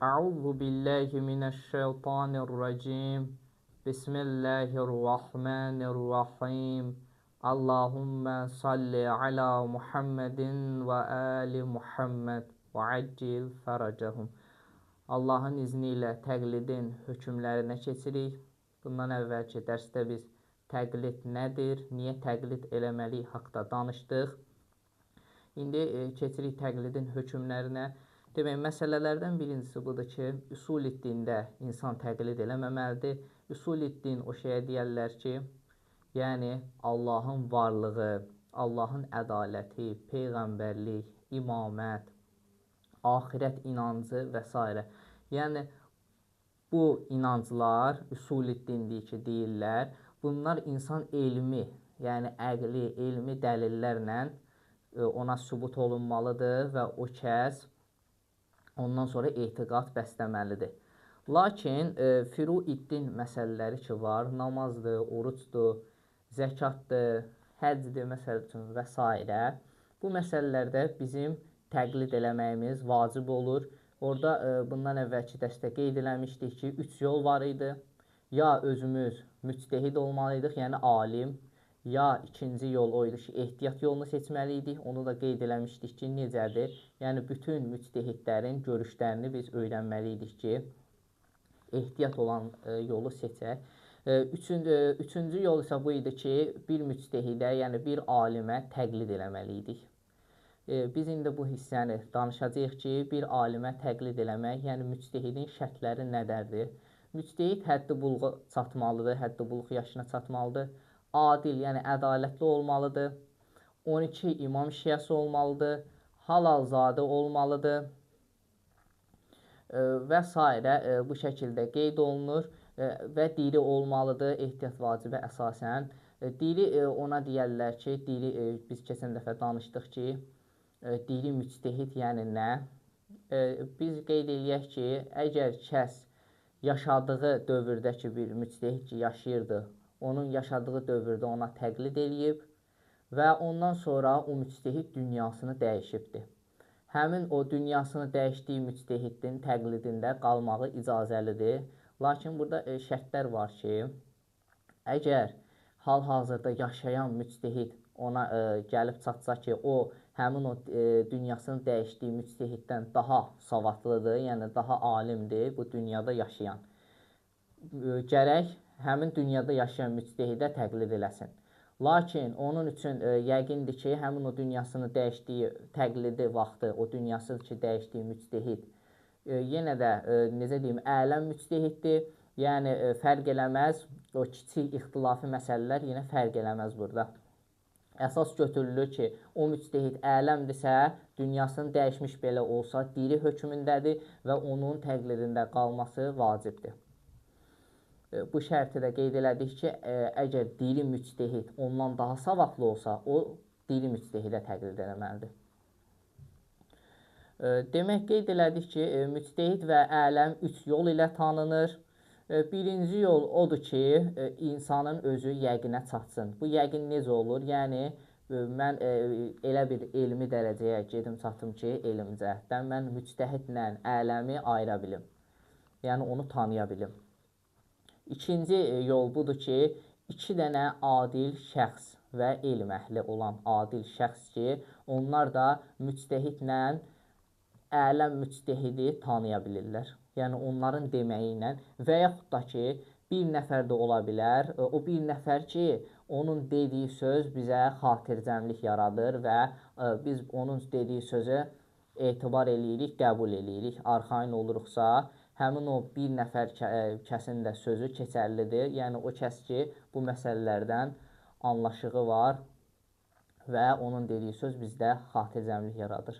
Euzu billahi mineşşeytanirracim. Bismillahirrahmanirrahim. Allahümme salli ala Muhammedin ve ali Muhammed ve accil faracahum. Allahın izni ilə təqlidin hökmlərinə keçirik. Bundan əvvəlki dərsdə biz təqlid nədir, niyə təqlid eləməliyik haqda danışdıq. İndi keçirik təqlidin hökmlərinə. Demək, məsələlərdən birincisi budur ki, üsul-i-dində insan təqlid eləməməlidir. Üsul-i-din o şeyə deyərlər ki, yəni Allahın varlığı, Allahın ədaləti, peyğəmbərlik, imamət, axirət inancı və s. Yəni, bu inanclar, üsul-i-din deyir ki, deyirlər, bunlar insan elmi, yəni əqli, elmi dəlillərlə ona sübut olunmalıdır və o kəs ondan sonra etiqad bəsləməlidir. Lakin firu-iddin məsələləri ki var, namazdır, orucdur, zəkatdır, həcdir, məsəl üçün və s. Bu məsələlərdə bizim təqlid eləməyimiz vacib olur. Orada bundan əvvəlki dərsdə qeyd eləmişdik ki, 3 yol var idi. Ya özümüz müctehid olmalıydıq, yəni alim, ya ikinci yol o idi ki, ehtiyat yolunu seçməli idik. Onu da qeyd eləmişdik ki, necədir? Yəni bütün müctehidlərin görüşlərini biz öyrənməli idik ki, ehtiyat olan yolu seçək. Üçüncü yol isə bu idi ki, bir müctehidə, yəni bir alimə təqlid eləməli idik. Biz indi bu hissəni danışacağıq ki, bir alimə təqlid eləmək, yəni müctehidin şərtləri nədərdir? Müctehid həddi buluğa çatmalıdır, həddi buluq yaşına çatmalıdır. Adil, yəni ədalətli olmalıdır. 12 imam şiəsi olmalıdır. Halalzadə olmalıdır. Və s. Bu şəkildə qeyd olunur və diri olmalıdır, ehtiyat vacibə əsasən. Diri ona deyərlər ki, diri biz keçən dəfə danışdıq ki, diri müctehid yəni nə? Biz qeyd eləyək ki, əgər kəs yaşadığı dövrdə ki, bir müctehid ki, yaşayırdı, onun yaşadığı dövrdə ona təqlid eləyib və ondan sonra o müctehid dünyasını dəyişibdir. Həmin o dünyasını dəyişdiyi müctehidin təqlidində qalmağı icazəlidir. Lakin burada şərtlər var ki, əgər hal-hazırda yaşayan müctehid ona gəlib çatsa ki, o həmin o dünyasını dəyişdiyi müctehiddən daha savadlıdır, yəni daha alimdir bu dünyada yaşayan. Gərək həmin dünyada yaşayan müctehidə təqlid eləsin. Lakin onun üçün yəqindir ki, həmin o dünyasını dəyişdiyi təqlidi vaxtı, o dünyasını ki, dəyişdiyi müctehid yenə də, necə deyim, ələm müctehiddir. Yəni, fərq eləməz, o kiçik ixtilafi məsələlər yenə fərq eləməz burada. Əsas götürülür ki, o müctehid ələmdirsə, dünyasını dəyişmiş belə olsa, diri hökmündədir və onun təqlidində qalması vacibdir. Bu şərti də qeyd elədik ki, əgər diri müctehid ondan daha savadlı olsa, o diri müctehidə təqlid eləməlidir. Demək, qeyd elədik ki, müctehid və ələm 3 yol ilə tanınır. Birinci yol odur ki, insanın özü yəqinə çatsın. Bu yəqin necə olur? Yəni, mən elə bir elmi dərəcəyə gedim çatım ki, elm cəhətdən mən müctehidlə ələmi ayıra bilim. Yəni, onu tanıya bilim. İkinci yol budur ki, 2 dənə adil şəxs və elm əhli olan adil şəxs ki, onlar da müctehidlə ələm müctehidi tanıya bilirlər. Yəni, onların deməyi ilə və yaxud da ki, bir nəfər də ola bilər. O bir nəfər ki, onun dediyi söz bizə xatircəmlik yaradır və biz onun dediyi sözü etibar eləyirik, qəbul eləyirik, arxayın oluruqsa, həmin o bir nəfər kəsin də sözü keçərlidir. Yəni, o kəs ki, bu məsələlərdən anlaşığı var və onun dediyi söz bizdə xatircəmlik yaradır.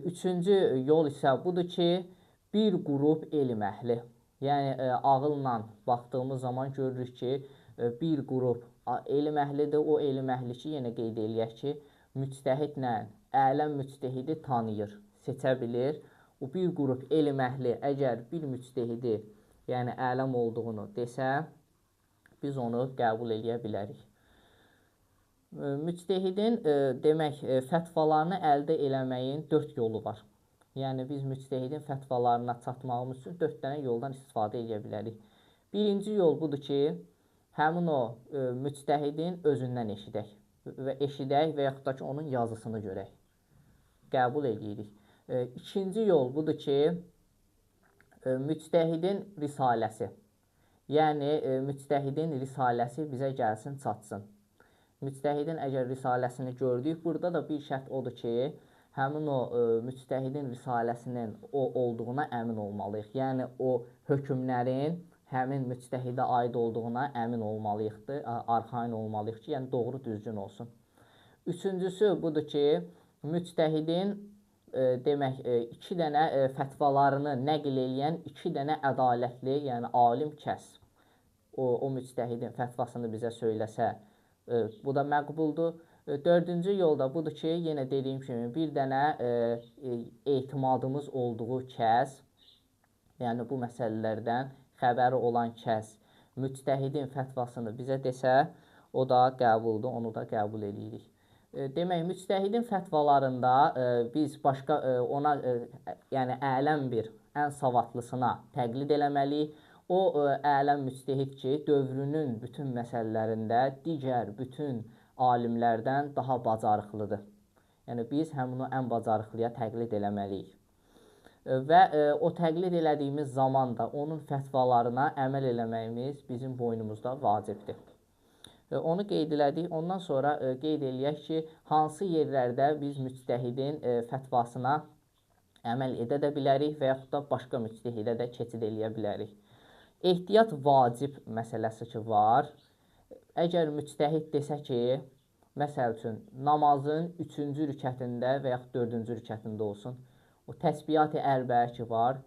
Üçüncü yol isə budur ki, bir qrup elm əhli. Yəni, ağılla baxdığımız zaman görürük ki, bir qrup elm əhlidir. O elm əhli ki, yenə qeyd eləyək ki, müctehidlə ələm müctehidi tanıyır, seçə bilir. O bir qrup elm əhli əgər bir müctehidi, yəni ələm olduğunu desə, biz onu qəbul eləyə bilərik. Müctehidin demək, fətvalarını əldə eləməyin 4 yolu var. Yəni biz müctehidin fətvalarına çatmağımız üçün 4 dənə yoldan istifadə edə bilərik. Birinci yol budur ki, həmin o müctehidin özündən eşidək və eşidək və yaxud da ki, onun yazısını görək. Qəbul edirik. İkinci yol budur ki, müctehidin risaləsi. Yəni müctehidin risaləsi bizə gəlsin, çatsın. Müctehidin əgər risaləsini gördük, burada da bir şərt odur ki, həmin o müctehidin risaləsinin o olduğuna əmin olmalıyıq. Yəni o hökmlərin həmin müctehidə aid olduğuna əmin olmalıyıqdır, arxayın olmalıyıq ki, yəni doğru düzgün olsun. Üçüncüsü budur ki, müctehidin demək 2 dənə fətvalarını nəql eləyən 2 dənə ədalətli, yəni alim kəs o müctehidin fətvasını bizə söyləsə, bu da məqbuldur. Dördüncü yol da budur ki, yenə dediyim kimi bir dənə etimadımız olduğu kəs, yəni bu məsələlərdən xəbəri olan kəs müctehidin fətvasını bizə desə, o da qəbuldur, onu da qəbul edirik. Demək, müctehidin fətvalarında biz başqa ona, yəni ələm bir, ən savadlısına təqlid eləməliyik. O ələm müctehid ki, dövrünün bütün məsələlərində digər bütün alimlərdən daha bacarıqlıdır. Yəni biz həmin o ən bacarıqlıya təqlid eləməliyik. Və o təqlid elədiyimiz zaman da onun fətvalarına əməl eləməyimiz bizim boynumuzda vacibdir. Onu qeyd elədik. Ondan sonra qeyd eləyək ki, hansı yerlərdə biz müctehidin fətvasına əməl edə də bilərik və yaxud da başqa müctehidə də keçid eləyə bilərik. Ehtiyat vacib məsələsi ki var. Əgər müctehid desə ki, məsəl üçün, namazın 3-cü rükətində və yaxud 4-cü rükətində olsun, o təsbihat-ı ərbəə ki var,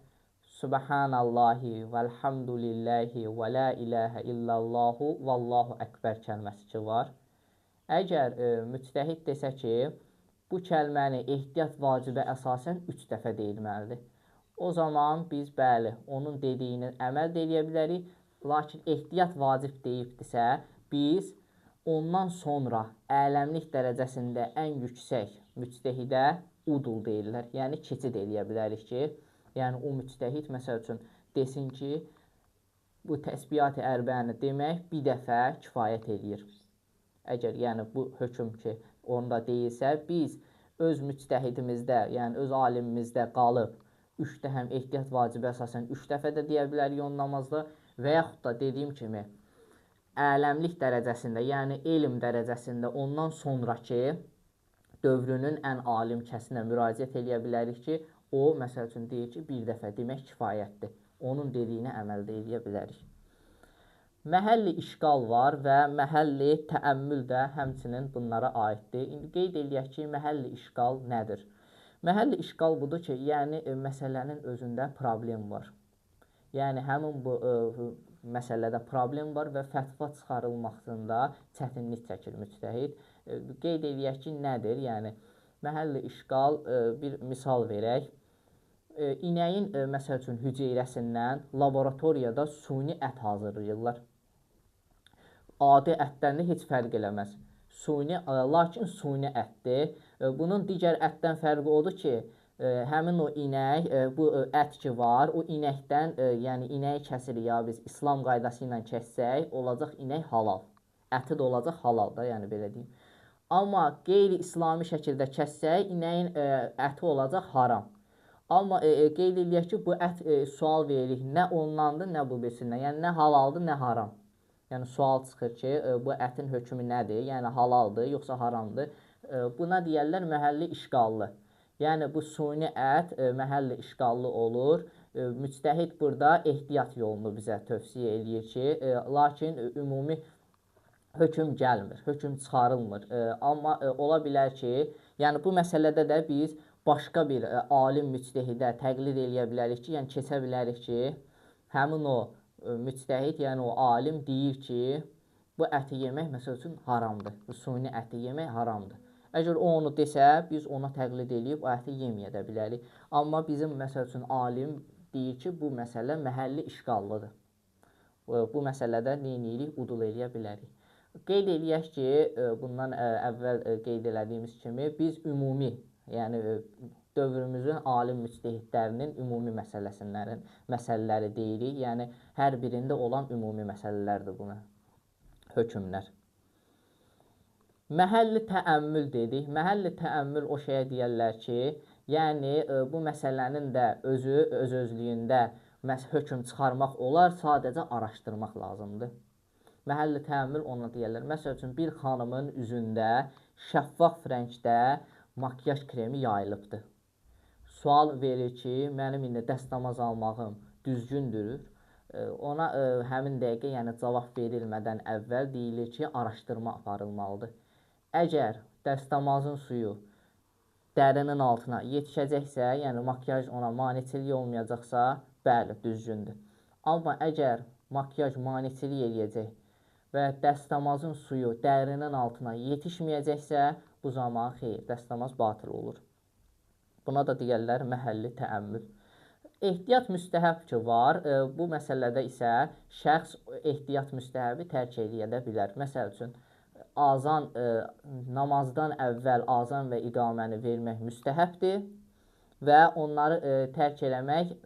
Subhanallahi vəlhamdülillahi və la ilahə illallahu vallahu əkbər kəlməsi ki var. Əgər müctehid desə ki, bu kəlməni ehtiyat vacibə əsasən 3 dəfə deyilməlidir. O zaman biz bəli, onun dediyini əməl də eləyə bilərik. Lakin ehtiyat vacib deyibdirsə, biz ondan sonra ələmlik dərəcəsində ən yüksək müctehidə udul deyirlər. Yəni keçid eləyə bilərik ki, yəni o müctehid məsəl üçün desin ki, bu təsbihat-ı ərbəni demək bir dəfə kifayət eləyir. Əgər yəni bu hökm ki, onda deyilsə, biz öz müctehidimizdə, yəni öz alimimizdə qalıb 3 də həm ehtiyat vacibə əsasən 3 dəfə də deyə bilərik onun namazda və yaxud da dediyim kimi ələmlik dərəcəsində, yəni elm dərəcəsində ondan sonrakı dövrünün ən alim kəsinə müraciət eləyə bilərik ki, o, məsəl üçün, deyir ki, bir dəfə demək kifayətdir. Onun dediyinə əməl də eləyə bilərik. Məhəlli işqal var və məhəlli təəmmül də həmçinin bunlara aiddir. İndi qeyd eləyək ki, məhəlli işqal nədir? Məhəlli işqal budur ki, yəni məsələnin özündə problem var. Yəni həmin bu məsələdə problem var və fətva çıxarılmasında çətinlik çəkir müctəhid. Qeyd eləyək ki, nədir? Yəni məhəlli işqal bir misal verək. İnəyin məsəl üçün hüceyrəsindən laboratoriyada suni ət hazırlayırlar. Adi ətdən də heç fərq eləməz. Suni, lakin suni ətdir. Bunun digər ətdən fərqi odur ki, həmin o inək, bu ət ki var, o inəkdən, yəni inəyi kəsirik ya biz İslam qaydası ilə kəssək, olacaq inək halal. Əti də olacaq halal da, yəni belə deyim. Amma qeyri-İslami şəkildə kəssək, inəyin əti olacaq haram. Amma qeyd eləyək ki, bu ət sual veririk, nə ondandır, nə bu birisindən. Yəni nə halaldır, nə haram. Yəni sual çıxır ki, bu ətin hökmü nədir? Yəni halaldır, yoxsa haramdır? Buna deyərlər məhəlli işqallı. Yəni bu suni ət məhəlli işqallı olur. Müctəhid burada ehtiyat yolunu bizə tövsiyə eləyir ki, lakin ümumi hökm gəlmir, hökm çıxarılmır. Amma ola bilər ki, yəni bu məsələdə də biz başqa bir alim müctehidə təqlid eləyə bilərik ki, yəni keçə bilərik ki, həmin o müctehid, yəni o alim deyir ki, bu əti yemək məsəl üçün haramdır. Bu suni əti yemək haramdır. Əgər o onu desə, biz ona təqlid eləyib o əti yeməyə də bilərik. Amma bizim məsəl üçün alim deyir ki, bu məsələ məhəlli işqallıdır. Bu məsələdə nə edirik? Udul eləyə bilərik. Qeyd eləyək ki, bundan əvvəl qeyd elədiyimiz kimi biz ümumi, yəni dövrümüzün alim müctehidlərinin ümumi məsələləri deyirik. Yəni, hər birində olan ümumi məsələlərdir buna, hökmlər. Məhəlli təəmmül dedik. Məhəlli təəmmül o şeyə deyərlər ki, yəni bu məsələnin də özü, öz-özlüyündə hökm çıxarmaq olar, sadəcə araşdırmaq lazımdır. Məhəlli təəmmül ona deyərlər. Məsəl üçün, bir xanımın üzündə şəffaf rəngdə makiyaj kremi yayılıbdır. Sual verir ki, mənim indi dəstəmaz almağım düzgündür. Ona həmin dəqiqə, yəni cavab verilmədən əvvəl deyilir ki, araşdırma aparılmalıdır. Əgər dəstəmazın suyu dərinin altına yetişəcəksə, yəni makiyaj ona maneçilik olmayacaqsa, bəli, düzgündür. Amma əgər makiyaj maneçilik eləyəcək və dəstəmazın suyu dərinin altına yetişməyəcəksə, bu zaman xeyr, dəstəmaz batıl olur. Buna da deyərlər məhəlli təəmmül. Ehtiyat müstəhəb ki var, bu məsələdə isə şəxs ehtiyat müstəhəbi tərk eləyə də bilər. Məsəl üçün, azan, namazdan əvvəl azan və iqaməni vermək müstəhəbdir və onları tərk eləmək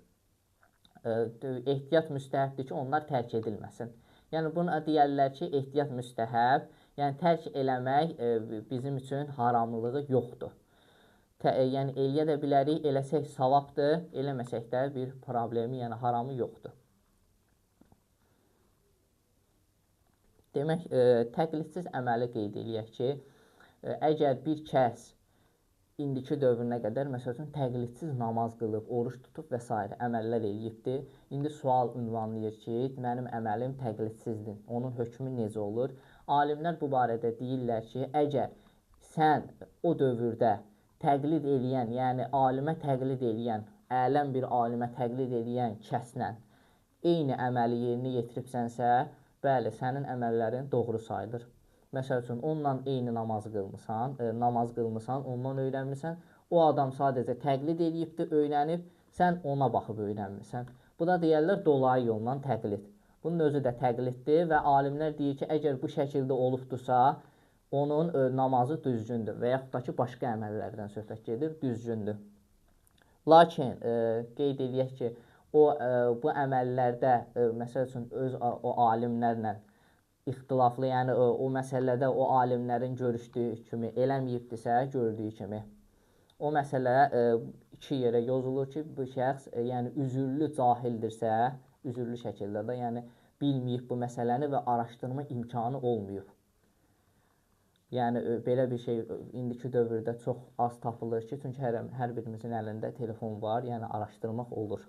ehtiyat müstəhəbdir ki, onlar tərk edilməsin. Yəni, buna deyərlər ki, ehtiyat müstəhəb, yəni tərk eləmək bizim üçün haramlığı yoxdur. Yəni, eləyə də bilərik, eləsək savabdır, eləməsək də bir problemi, yəni haramı yoxdur. Demək, təqlidsiz əməli qeyd eləyək ki, əgər bir kəs indiki dövrünə qədər, məsəl üçün, təqlidsiz namaz qılıb, oruç tutub və s. əməllər eləyibdir. İndi sual ünvanlayır ki, mənim əməlim təqlidsizdir, onun hökmü necə olur? Alimlər bu barədə deyirlər ki, əgər sən o dövrdə təqlid eləyən, yəni alimə təqlid eləyən, ələm bir alimə təqlid eləyən kəslə eyni əməli yerinə yetiribsənsə, bəli, sənin əməllərin doğru sayılır. Məsəl üçün, onunla eyni namaz qılmısan, ondan öyrənmisən. O adam sadəcə təqlid eləyibdir, öyrənib, sən ona baxıb öyrənmisən. Bu da deyərlər dolayı yolla təqlid. Bunun özü də təqliddir və alimlər deyir ki, əgər bu şəkildə olubdursa, onun namazı düzgündür və yaxud da ki, başqa əməllərdən söhbət gedir, düzgündür. Lakin, qeyd eləyək ki, bu əməllərdə, məsəl üçün, öz o alimlərlə ixtilaflı, yəni o məsələdə o alimlərin görüşdüyü kimi eləməyibdirsə, gördüyü kimi. O məsələ iki yerə yozulur ki, bu şəxs, yəni üzürlü cahildirsə, üzürlü şəkildə də, yəni bilməyib bu məsələni və araşdırma imkanı olmayıb. Yəni, belə bir şey indiki dövrdə çox az tapılır ki, çünki hər birimizin əlində telefon var, yəni araşdırmaq olur.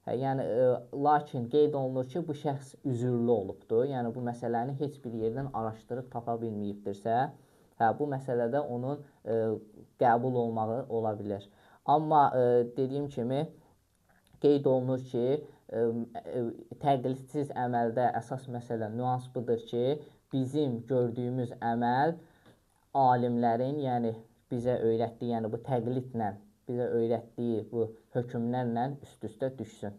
Yəni, lakin qeyd olunur ki, bu şəxs üzürlü olubdur, yəni bu məsələni heç bir yerdən araşdırıb tapa bilməyibdirsə, bu məsələdə onun qəbul olmağı ola bilər. Amma dediyim kimi, qeyd olunur ki, təqlidsiz əməldə əsas məsələ, nüans budur ki, bizim gördüyümüz əməl alimlərin, yəni bizə öyrətdiyi, yəni bu təqlidlə bizə öyrətdiyi bu hökmlərlə üst-üstə düşsün.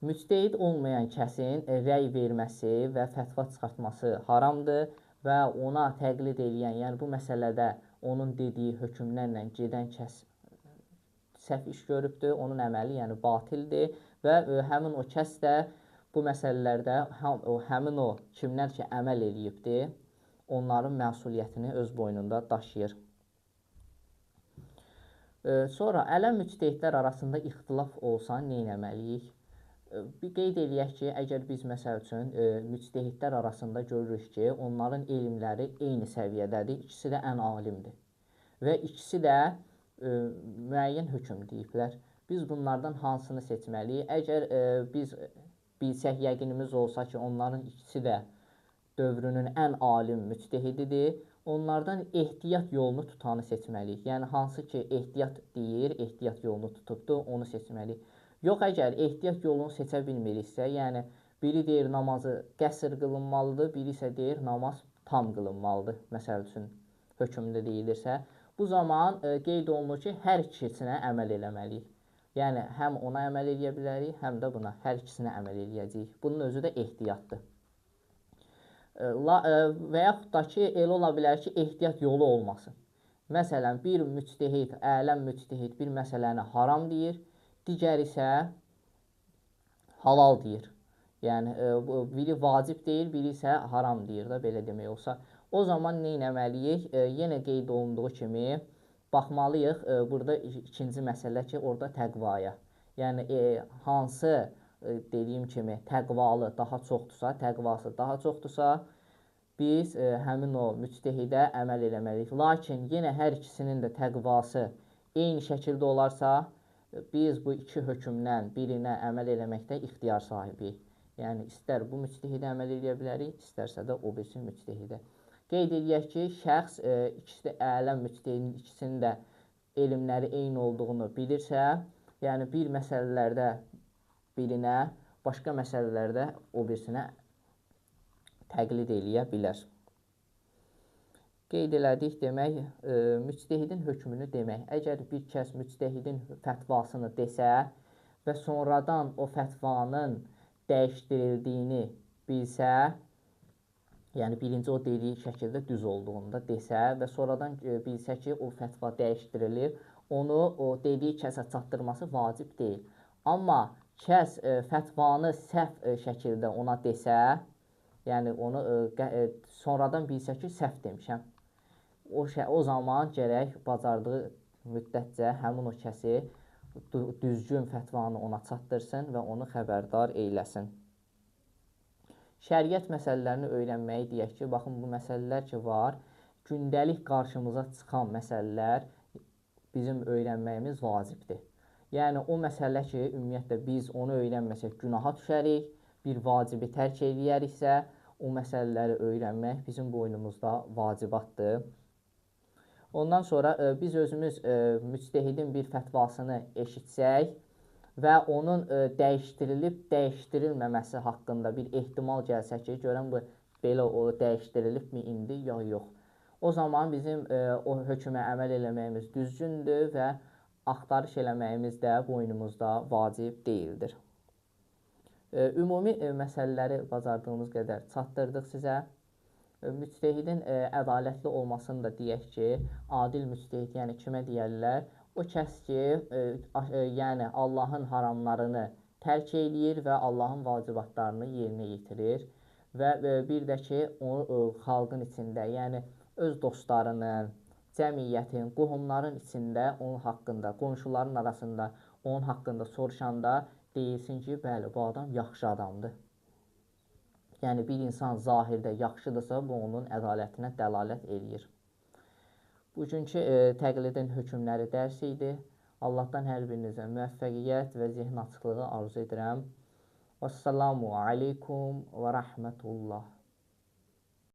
Müctehid olmayan kəsin rəy verməsi və fətva çıxartması haramdır və ona təqlid eləyən, yəni bu məsələdə onun dediyi hökmlərlə gedən kəs səhv iş görübdür, onun əməli yəni batildir və həmin o kəs də bu məsələlərdə həmin o kimlər ki əməl eləyibdir, onların məsuliyyətini öz boynunda daşıyır. Sonra ələm müctehidlər arasında ixtilaf olsa nə etməliyik? Bir qeyd eləyək ki, əgər biz məsəl üçün müctehidlər arasında görürük ki, onların elmləri eyni səviyyədədir, ikisi də ən alimdir və ikisi də müəyyən hökm deyiblər. Biz bunlardan hansını seçməliyik? Əgər biz bilsək, yəqinimiz olsa ki, onların ikisi də dövrünün ən alim müctehididir, onlardan ehtiyat yolunu tutanı seçməliyik. Yəni, hansı ki, ehtiyat deyir, ehtiyat yolunu tutubdur, onu seçməliyik. Yox, əgər ehtiyat yolunu seçə bilmiriksə, yəni, biri deyir, namazı qəsr qılınmalıdır, biri isə deyir, namaz tam qılınmalıdır, məsəl üçün, hökmdə deyilirsə. Bu zaman qeyd olunur ki, hər ikisinə əməl eləməliyik. Yəni, həm ona əməl eləyə bilərik, həm də buna, hər ikisinə əməl eləyəcəyik. Bunun özü də ehtiyatdır. Və yaxud da ki, elə ola bilər ki, ehtiyat yolu olmasın. Məsələn, bir müctehid, ələm müctehid bir məsələni haram deyir, digər isə halal deyir. Yəni, biri vacib deyir, biri isə haram deyir da, belə demək olsa. O zaman nə etməliyik? Yenə qeyd olunduğu kimi baxmalıyıq burada ikinci məsələ ki, orada təqvaya. Yəni, hansı dediyim kimi təqvalı daha çoxdursa, təqvası daha çoxdursa, biz həmin o müctehidə əməl eləməliyik. Lakin yenə hər ikisinin də təqvası eyni şəkildə olarsa, biz bu iki hökmdən birinə əməl eləməkdə ixtiyar sahibiyik. Yəni, istər bu müctehidə əməl eləyə bilərik, istərsə də o birisi müctehidə. Qeyd eləyək ki, şəxs ikisi də ələm müctehidin ikisinin də elmləri eyni olduğunu bilirsə, yəni bir məsələlərdə birinə, başqa məsələlərdə o birisinə təqlid eləyə bilər. Qeyd elədik demək, müctehidin hökmünü demək. Əgər bir kəs müctehidin fətvasını desə və sonradan o fətvanın dəyişdirildiyini bilsə, yəni birinci o dediyi şəkildə düz olduğunu da desə və sonradan bilsə ki, o fətva dəyişdirilir, onu o dediyi kəsə çatdırması vacib deyil. Amma kəs fətvanı səhv şəkildə ona desə, yəni onu sonradan bilsə ki, səhv demişəm, o zaman gərək bacardığı müddətcə həmin o kəsi düzgün fətvanı ona çatdırsın və onu xəbərdar eyləsin. Şəriət məsələlərini öyrənməyi deyək ki, baxın bu məsələlər ki var, gündəlik qarşımıza çıxan məsələlər bizim öyrənməyimiz vacibdir. Yəni o məsələ ki, ümumiyyətlə biz onu öyrənməsək günaha düşərik, bir vacibi tərk eləyəriksə, o məsələləri öyrənmək bizim boynumuzda vacibatdır. Ondan sonra biz özümüz müctehidin bir fətvasını eşitsək və onun dəyişdirilib dəyişdirilməməsi haqqında bir ehtimal gəlsə ki, görən bu belə o dəyişdirilibmi indi ya yox. O zaman bizim o hökmə əməl eləməyimiz düzgündür və axtarış eləməyimiz də boynumuzda vacib deyildir. Ümumi məsələləri bacardığımız qədər çatdırdıq sizə. Müctehidin ədalətli olmasını da deyək ki, adil müctehid, yəni kimə deyərlər? O kəs ki, yəni Allahın haramlarını tərk eləyir və Allahın vacibatlarını yerinə yetirir və bir də ki, o xalqın içində, yəni öz dostlarının, cəmiyyətin, qohumların içində onun haqqında, qonşuların arasında onun haqqında soruşanda deyilsin ki, bəli, bu adam yaxşı adamdır. Yəni, bir insan zahirdə yaxşıdırsa, bu onun ədalətinə dəlalət eləyir. Bugünkü təqlidin hökmləri dərsi idi. Allahdan hər birinizə müvəffəqiyyət və zehin açıqlığı arzu edirəm. Vəssalamu aleykum və rəhmətullah.